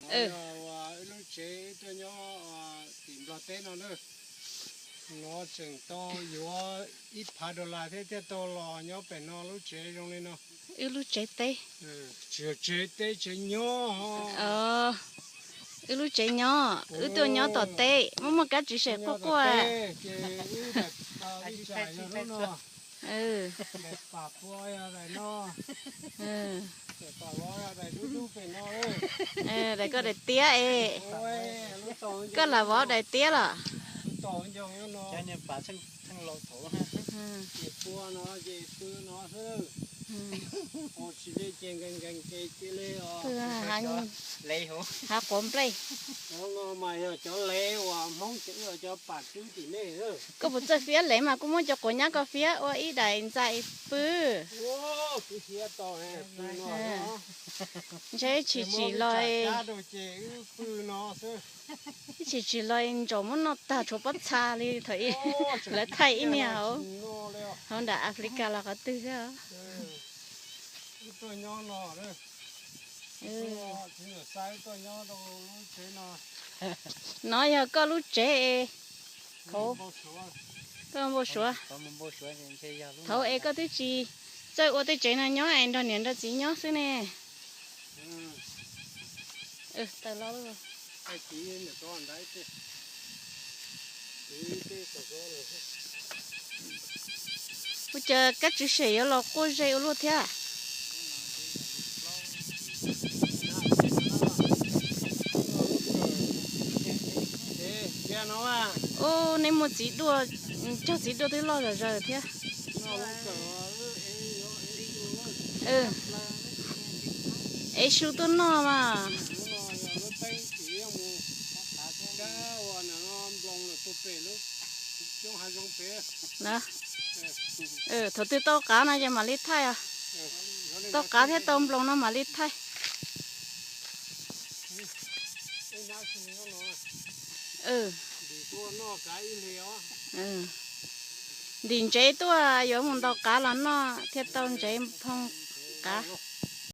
Yog wb lub tsev tuaj nyob tim Nplog teb no na, no tseem tau yuav ib phav dollar thiab thiaj tau los nyob pem no lub tsev zoo li no. Wb lub tsev teb. Tsis yog tsev teb, tsev nyob. Wb lub tsev nyob, wb tuaj nyob tom teb, muaj muaj kab tsis sem quaj quaj. Daim koj daim tiab es, koj lam vov daim tiab los? Hav quav nplej. Koj puas txawj fiab lev mas kuj muab cov quav nyab koj fiab ua ib daim ntxais pw. Ntshe tshim tsim los, tshim tsim los ntsaum muab noj tag tshuav pob txha li thaum lawv thaij ib niag hauv nram Africa los qhov twg thiab. No yog koj lub tsev es, koj npau suav. Thaum es koj twb tsis txawj ua tej tsev no nyob es nrog niam nrog txiv nyob xwb ne. Ua cas kab tswv sem yuav los quaj ze ua luaj thiab. Ub, neb muaj txiv duaj, cog txiv duaj twb loj zom zaws thiab. Ev su tuaj noj mas. Thaum twg tau qav no ces mam li thaij os. Tau qav thiab tau nploos no mam li thaij. Ntim ntsev tuaj yuav mus ntaus qav los noj thiaj tau ntsev phoo qav.